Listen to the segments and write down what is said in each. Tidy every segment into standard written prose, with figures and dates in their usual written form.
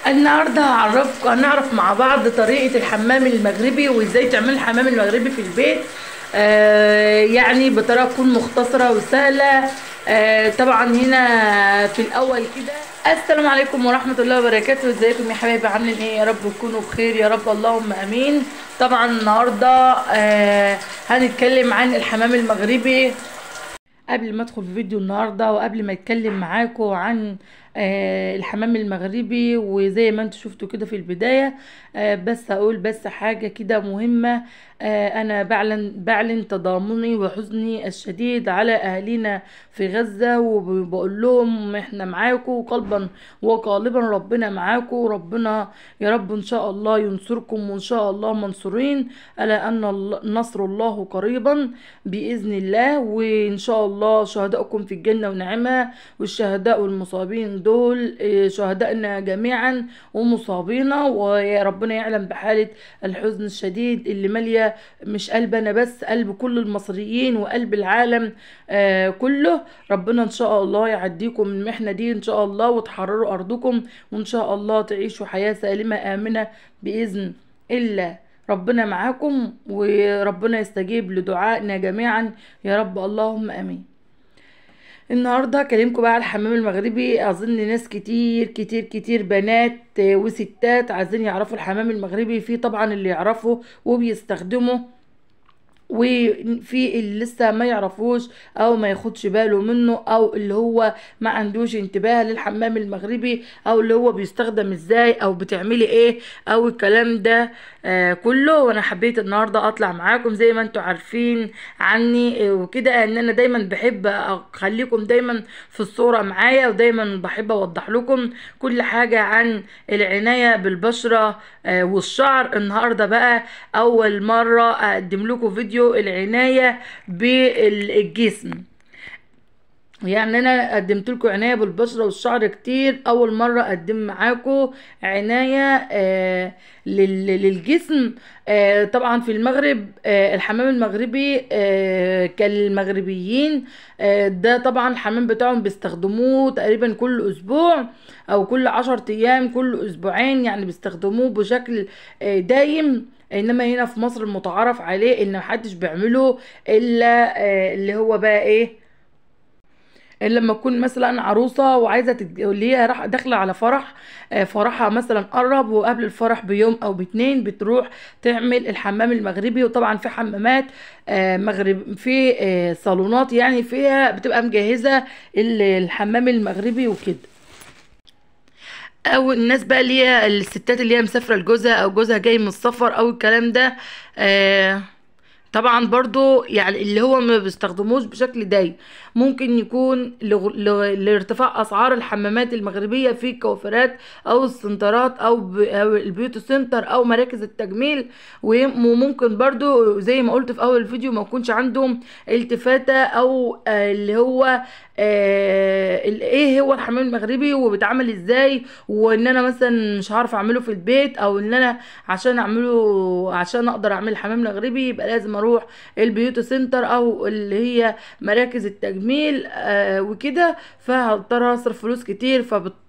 النهارده هعرفكم، هنعرف مع بعض طريقه الحمام المغربي وازاي تعمل الحمام المغربي في البيت، يعني بطريقة تكون مختصره وسهلة. طبعا هنا في الاول كده، السلام عليكم ورحمة الله وبركاته. ازيكم يا حبايبي، عاملين ايه؟ يا رب تكونوا بخير يا رب، اللهم امين. طبعا النهارده هنتكلم عن الحمام المغربي. قبل ما ادخل في فيديو النهارده وقبل ما اتكلم معاكم عن الحمام المغربي وزي ما انتم شفتوا كده في البداية، بس اقول بس حاجة كده مهمة. انا بعلن تضامني وحزني الشديد على اهالينا في غزة، وبقول لهم احنا معاكم قلبا وقالبا، ربنا معاكم، ربنا يا رب ان شاء الله ينصركم، وان شاء الله منصورين، الا ان نصر الله قريبا باذن الله، وان شاء الله شهداءكم في الجنة ونعمه، والشهداء والمصابين دول شهدائنا جميعا ومصابينا، ويا ربنا يعلم بحالة الحزن الشديد اللي مالية مش قلبنا بس، قلب كل المصريين وقلب العالم كله. ربنا ان شاء الله يعديكم من المحنة دي ان شاء الله، وتحرروا ارضكم، وان شاء الله تعيشوا حياة سالمة آمنة بإذن الله. ربنا معاكم، وربنا يستجيب لدعائنا جميعا يا رب، اللهم امين. النهارده هكلمكم بقى على الحمام المغربي. اظن ناس كتير كتير كتير، بنات وستات، عايزين يعرفوا الحمام المغربي. في طبعا اللي يعرفه وبيستخدمه، وفي اللي لسه ما يعرفوش او ما ياخدش باله منه، او اللي هو ما عندوش انتباه للحمام المغربي، او اللي هو بيستخدم ازاي، او بتعملي ايه، او الكلام ده كله. وانا حبيت النهارده اطلع معاكم، زي ما انتم عارفين عني وكده، ان انا دايما بحب اخليكم دايما في الصورة معايا، ودايما بحب اوضح لكم كل حاجة عن العناية بالبشره والشعر. النهارده بقى اول مرة اقدم لكم فيديو العناية بالجسم. يعني انا قدمت لكم عناية بالبشرة والشعر كتير، اول مرة اقدم معاكم عناية للجسم. طبعا في المغرب الحمام المغربي كالمغربيين ده طبعا الحمام بتاعهم بيستخدموه تقريبا كل اسبوع او كل 10 ايام، كل اسبوعين، يعني بيستخدموه بشكل دايم. انما هنا في مصر المتعارف عليه ان محدش بيعمله الا اللي هو بقى ايه، لما تكون مثلا عروسه وعايزه اللي هي راح داخله على فرح، فرحها مثلا قرب، وقبل الفرح بيوم او باتنين بتروح تعمل الحمام المغربي. وطبعا في حمامات مغرب، في صالونات يعني فيها بتبقى مجهزة الحمام المغربي وكده. او الناس بقى اللي هي الستات اللي هي مسافرة لجوزها، او جوزها جاي من السفر، او الكلام ده، طبعا برضو يعني اللي هو ما بيستخدموش بشكل دايم. ممكن يكون لارتفاع اسعار الحمامات المغربية في الكوافيرات او السنترات او ال beauty center او مراكز التجميل، وممكن برضو زي ما قلت في اول الفيديو ما يكونش عندهم التفاته، او اللي هو ايه هو الحمام المغربي وبيتعمل ازاي، وان انا مثلا مش هعرف اعمله في البيت، او ان انا عشان اعمله، عشان اقدر اعمل الحمام المغربي يبقى لازم اروح ال beauty center او اللي هي مراكز التجميل وكده، فهضطر اصرف فلوس كتير،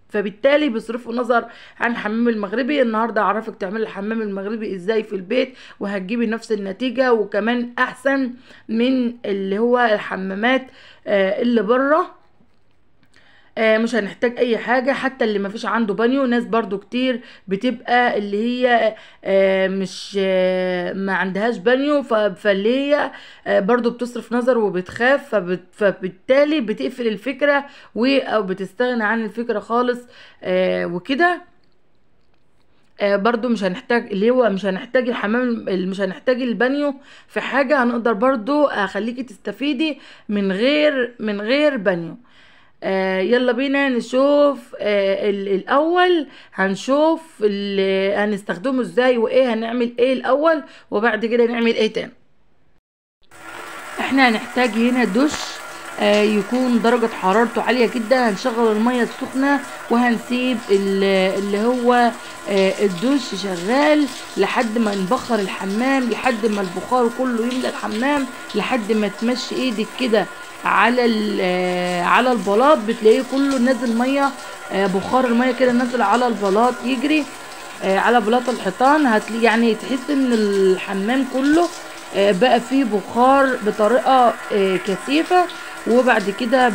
فبالتالي بيصرفوا نظر عن الحمام المغربي. النهارده اعرفك تعملي الحمام المغربي ازاي في البيت، وهتجيبي نفس النتيجة وكمان احسن من اللي هو الحمامات اللي بره. مش هنحتاج اي حاجة، حتى اللي مفيش عنده بانيو. ناس برضو كتير بتبقى اللي هي مش ما عندهاش بانيو، فاللي هي برضو بتصرف نظر وبتخاف، فبالتالي بتقفل الفكرة او بتستغنى عن الفكرة خالص وكده. برضو مش هنحتاج اللي هو مش هنحتاج الحمام، مش هنحتاج البانيو في حاجة، هنقدر برضو اخليكي تستفيدي من غير بانيو. يلا بينا نشوف الاول، هنشوف هنستخدمه ازاي وايه هنعمل ايه الاول، وبعد كده نعمل ايه تاني. احنا هنحتاج هنا دش يكون درجة حرارته عالية جدا. هنشغل المية السخنة وهنسيب اللي هو الدش شغال لحد ما نبخر الحمام، لحد ما البخار كله يملى الحمام، لحد ما تمشي ايدك كده على على البلاط بتلاقيه كله نازل مية بخار المية كده نازل على البلاط يجري على بلاط الحيطان. هتلاقي يعني تحس ان الحمام كله بقى فيه بخار بطريقة كثيفة. وبعد كده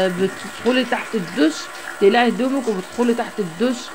بتدخلي تحت الدش، تقلعي هدومك وبتدخلي تحت الدش،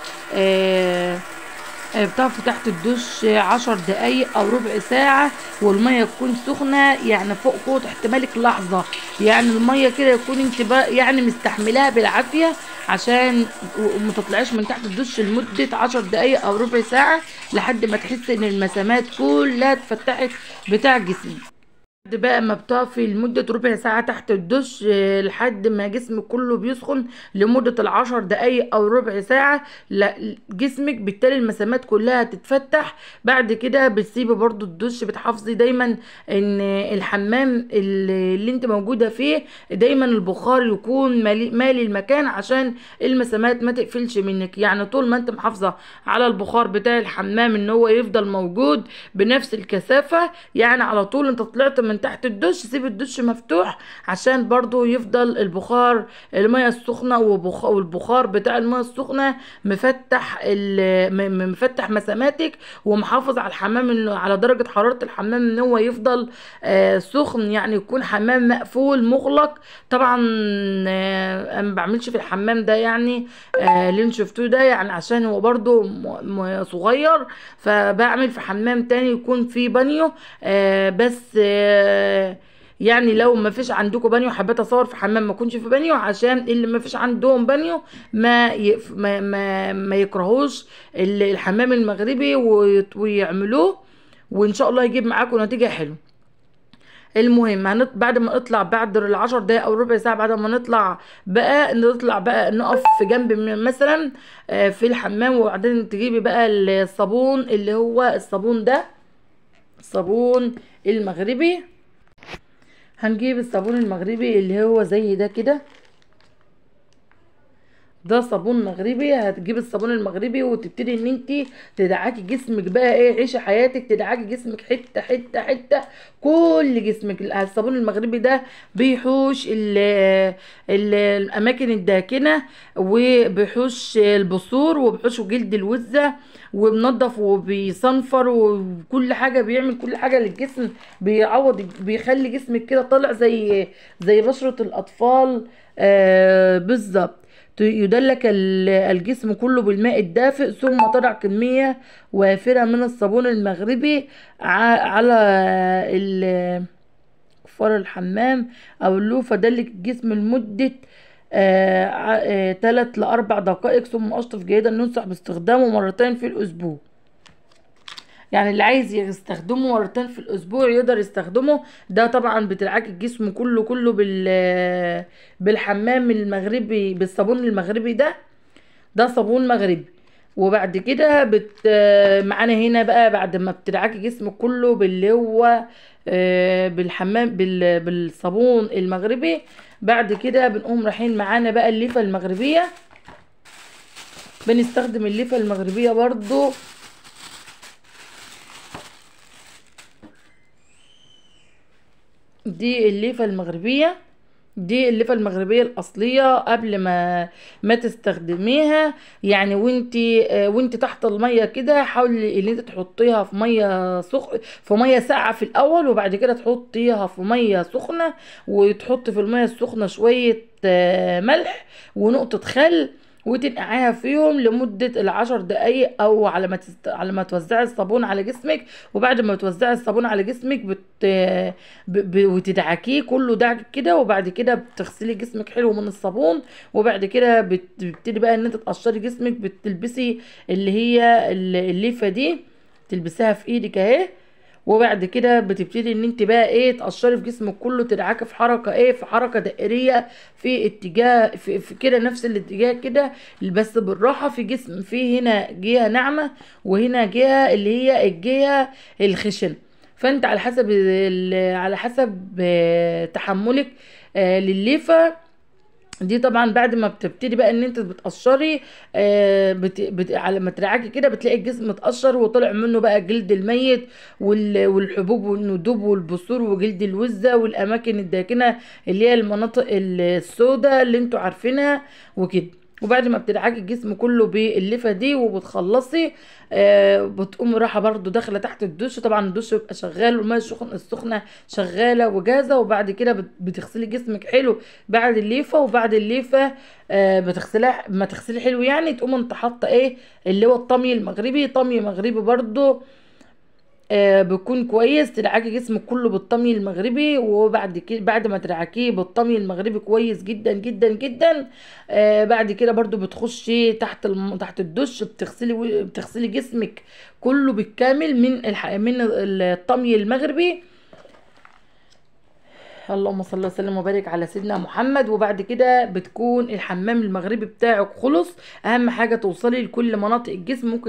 بتقفي تحت الدش 10 دقايق او ربع ساعة، والمية تكون سخنة يعني فوق قوة احتمالك لحظة، يعني المية كده يكون انت بقى يعني مستحملاها بالعافية عشان ما تطلعيش من تحت الدش لمدة 10 دقايق او ربع ساعة، لحد ما تحسي ان المسامات كلها اتفتحت بتاع جسمك. بعد بقى ما بتقفي لمدة ربع ساعة تحت الدش لحد ما جسمك كله بيسخن لمدة 10 دقايق او ربع ساعة، لا جسمك بالتالي المسامات كلها تتفتح. بعد كده بتسيبي برضو الدش، بتحافظي دايما ان الحمام اللي انت موجودة فيه دايما البخار يكون مالي المكان عشان المسامات ما تقفلش منك. يعني طول ما انت محافظة على البخار بتاع الحمام ان هو يفضل موجود بنفس الكثافة، يعني على طول انت طلعت من تحت الدش سيب الدش مفتوح عشان برضو يفضل البخار المية السخنة والبخار بتاع المية السخنة مفتح مفتح مساماتك، ومحافظ على الحمام انه على درجة حرارة الحمام ان هو يفضل سخن، يعني يكون حمام مقفول مغلق. طبعا انا ما بعملش في الحمام ده يعني اللي انتوا شفتوه ده، يعني عشان هو برضو صغير، فبعمل في حمام تاني يكون فيه بانيو، بس يعني لو ما فيش عندكم بانيو، حبيت اصور في حمام ما يكونش في بانيو عشان اللي ما فيش عندهم بانيو ما ما ما, ما يكرهوش الحمام المغربي ويعملوه، وان شاء الله يجيب معاكم نتيجة حلوة. المهم بعد ما نطلع بعد 10 دقايق او ربع ساعة، بعد ما نطلع بقى نقف في جنب مثلا في الحمام، وبعدين تجيبي بقى الصابون اللي هو الصابون ده، الصابون المغربي. هنجيب الصابون المغربي اللي هو زي ده كده، ده صابون مغربي. هتجيب الصابون المغربي وتبتدي ان انت تدعكي جسمك بقى، ايه، عيشي حياتك، تدعكي جسمك حتة حتة حتة، كل جسمك. الصابون المغربي ده بيحوش ال ال الاماكن الداكنة، وبيحوش البثور، وبيحوش جلد الوزه، وبنضف وبيصنفر وكل حاجة، بيعمل كل حاجة للجسم، بيعوض، بيخلي جسمك كده طالع زي بشره الاطفال بالظبط. يدلك الجسم كله بالماء الدافئ، ثم تضع كمية وافرة من الصابون المغربي على كفار الحمام او اللوفة. دلك الجسم لمدة 3 ل 4 دقائق، ثم اشطف جيدا. ننصح باستخدامه مرتين في الاسبوع، يعني اللي عايز يستخدمه مرتين في الاسبوع يقدر يستخدمه. ده طبعا بتدعك الجسم كله كله بالحمام المغربي، بالصابون المغربي ده، ده صابون مغربي. وبعد كده معانا هنا بقى بعد ما بتدعكي جسمك كله باللي هو بالحمام بالصابون المغربي، بعد كده بنقوم رايحين معانا بقى الليفة المغربية. بنستخدم الليفة المغربية برضو، دي الليفة المغربية، دي الليفة المغربية الأصلية قبل ما تستخدميها، يعني وانت تحت المية كده حاولي ان انت تحطيها في مية في مية ساقعة في الأول، وبعد كده تحطيها في مية سخنة، وتحطي في المية السخنة شوية ملح ونقطة خل، وتنقعيها فيهم لمدة 10 دقايق او على ما توزعي الصابون على جسمك. وبعد ما توزعي الصابون على جسمك وتدعكيه كله دعك كده، وبعد كده بتغسلي جسمك حلو من الصابون، وبعد كده بتبتدي بقى ان انت تقشري جسمك، بتلبسي اللي هي الليفة دي تلبسيها في ايدك اهي، وبعد كده بتبتدي ان انت بقى ايه تقشري في جسمك كله، تدعكي في حركة ايه، في حركة دائريه في اتجاه في كده نفس الاتجاه كده بس بالراحة في جسم، في هنا جهة ناعمة وهنا جهة اللي هي الجهة الخشن. فانت على حسب على حسب تحملك للليفه دي. طبعا بعد ما بتبتدي بقى ان انت بتقشري على ما ترعاكي كده بتلاقي الجسم متقشر وطلع منه بقى الجلد الميت والحبوب والندوب والبثور وجلد الوزه والاماكن الداكنة اللي هي المناطق السوداء اللي انتوا عارفينها وكده. وبعد ما بتدعكي الجسم كله بالليفه دي وبتخلصي، بتقوم راحة برضو داخله تحت الدش. طبعا الدش بيبقى شغال والمية السخنة شغالة وجاهزة. وبعد كده بتغسلي جسمك حلو بعد الليفه، وبعد الليفه بتغسلها ما تغسلي حلو يعني، تقوم انت حاطه ايه اللي هو الطمي المغربي. طمي مغربي برضو بيكون كويس، تدعكي جسمك كله بالطمي المغربي. وبعد كده بعد ما تدعكيه بالطمي المغربي كويس جدا جدا جدا، بعد كده برضو بتخشي تحت تحت الدش، بتغسلي جسمك كله بالكامل من الطمي المغربي. اللهم صل وسلم وبارك على سيدنا محمد. وبعد كده بتكون الحمام المغربي بتاعك خلص. اهم حاجة توصلي لكل مناطق الجسم.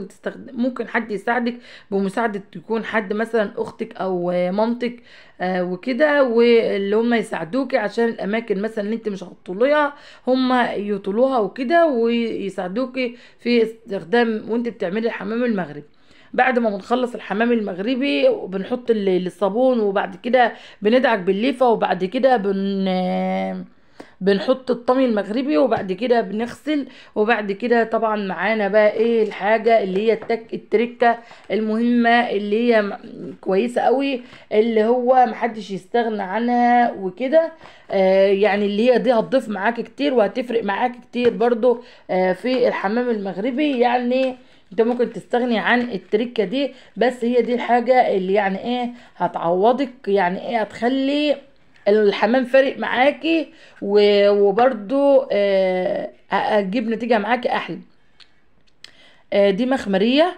ممكن حد يساعدك بمساعدة، يكون حد مثلا اختك او مامتك وكده، واللي هم يساعدوكي عشان الاماكن مثلا اللي انت مش هتطوليها هم يطولوها وكده، ويساعدوكي في استخدام وانت بتعملي الحمام المغربي. بعد ما بنخلص الحمام المغربي وبنحط الصابون، وبعد كده بندعك بالليفه، وبعد كده بنحط الطمي المغربي، وبعد كده بنغسل. وبعد كده طبعا معانا بقى ايه الحاجة اللي هي التركة المهمة اللي هي كويسة قوي، اللي هو محدش يستغنى عنها وكده، يعني اللي هي دي هتضيف معاك كتير وهتفرق معاك كتير برضو في الحمام المغربي. يعني انت ممكن تستغني عن التركة دي، بس هي دي الحاجة اللي يعني ايه هتعوضك، يعني ايه هتخلي الحمام فارق معاكي، وبرده هتجيب نتيجة معاكي احلى. دي مخمريه،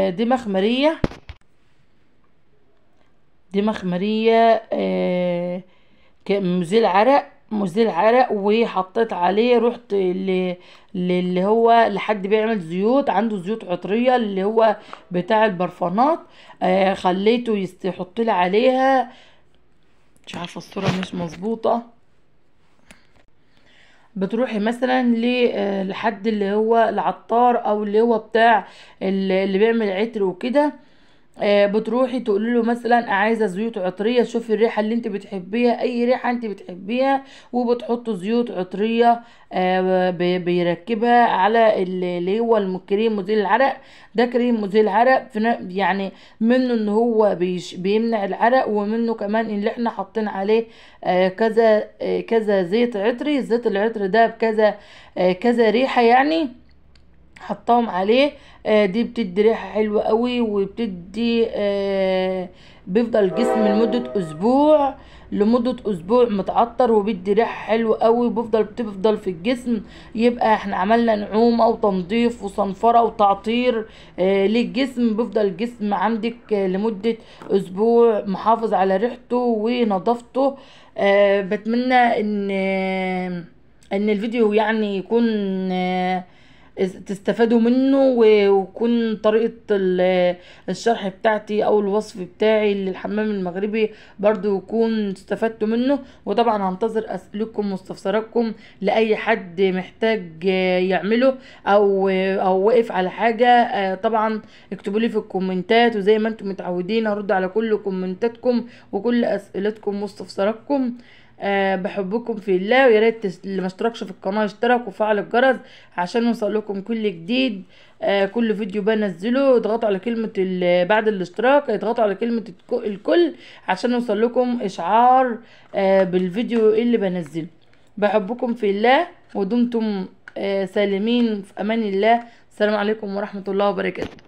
دي مخمريه، دي مخمريه مزيل عرق، مزيل عرق. وحطيت عليه، رحت اللي هو لحد بيعمل زيوت، عنده زيوت عطريه اللي هو بتاع البرفانات، خليته يحط لي عليها. مش عارفه الصورة مش مظبوطة. بتروحي مثلا لحد اللي هو العطار او اللي هو بتاع اللي بيعمل عطر وكده، بتروحي تقولي له مثلا عايزه زيوت عطريه، شوفي الريحة اللي انت بتحبيها، اي ريحه انت بتحبيها، وبتحطوا زيوت عطريه بيركبها على اللي هو الكريم مزيل العرق. ده كريم مزيل العرق يعني منه ان هو بيمنع العرق، ومنه كمان اللي احنا حاطين عليه كذا كذا زيت عطري. زيت العطر ده بكذا كذا ريحه يعني حطاهم عليه. دي بتدي ريحه حلوة قوي، وبتدي بيفضل الجسم لمدة اسبوع متعطر، وبيدي ريحه حلوة قوي، بتفضل في الجسم. يبقى احنا عملنا نعومة وتنظيف وصنفره وتعطير للجسم، بيفضل الجسم عندك لمدة اسبوع محافظ على ريحته ونظافته. بتمنى ان الفيديو يعني يكون تستفادوا منه، ويكون طريقة الشرح بتاعتي او الوصف بتاعي للحمام المغربي برضو يكون استفدتوا منه. وطبعا هنتظر اسئلتكم واستفساراتكم لاي حد محتاج يعمله او واقف على حاجة، طبعا اكتبوا لي في الكومنتات، وزي ما انتم متعودين هرد على كل كومنتاتكم وكل اسئلتكم واستفساراتكم. بحبكم في الله، ويا ريت اللي ما اشتركش في القناة يشترك وفعل الجرس عشان يوصل لكم كل جديد. كل فيديو بنزله اضغطوا على كلمة بعد الاشتراك اضغطوا على كلمة الكل عشان يوصل لكم اشعار بالفيديو اللي بنزله. بحبكم في الله، ودمتم سالمين في امان الله. السلام عليكم ورحمة الله وبركاته.